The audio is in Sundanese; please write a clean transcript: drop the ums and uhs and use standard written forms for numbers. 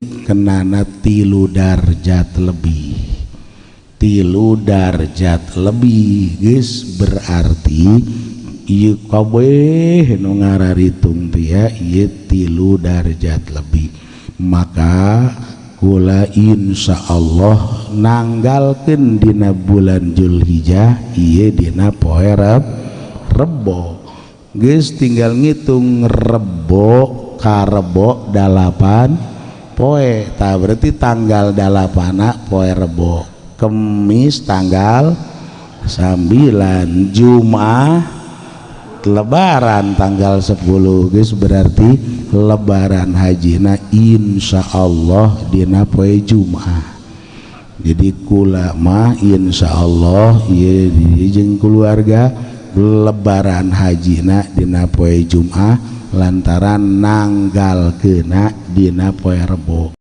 Kenana 3 darjat lebih, 3 darjat lebih, guys. Berarti ieu kabeh nu ngararitung teh ya, ieu 3 darjat lebih. Maka kula insya Allah nanggalkeun dina bulan Julhijjah ieu dina poe Rebo, geus. Tinggal ngitung Rebo ka Rebo 8 poe. Tah, berarti tanggal 8 poe Rebo, Kemis tanggal 9, Jumat Lebaran tanggal 10, guys. Berarti Lebaran hajina insya Allah dina poe Jumat. Jadi kula mah insya Allah ieu jeung keluarga Lebaran hajina dina poe Jumat lantaran nanggal kena dina poe Rebo.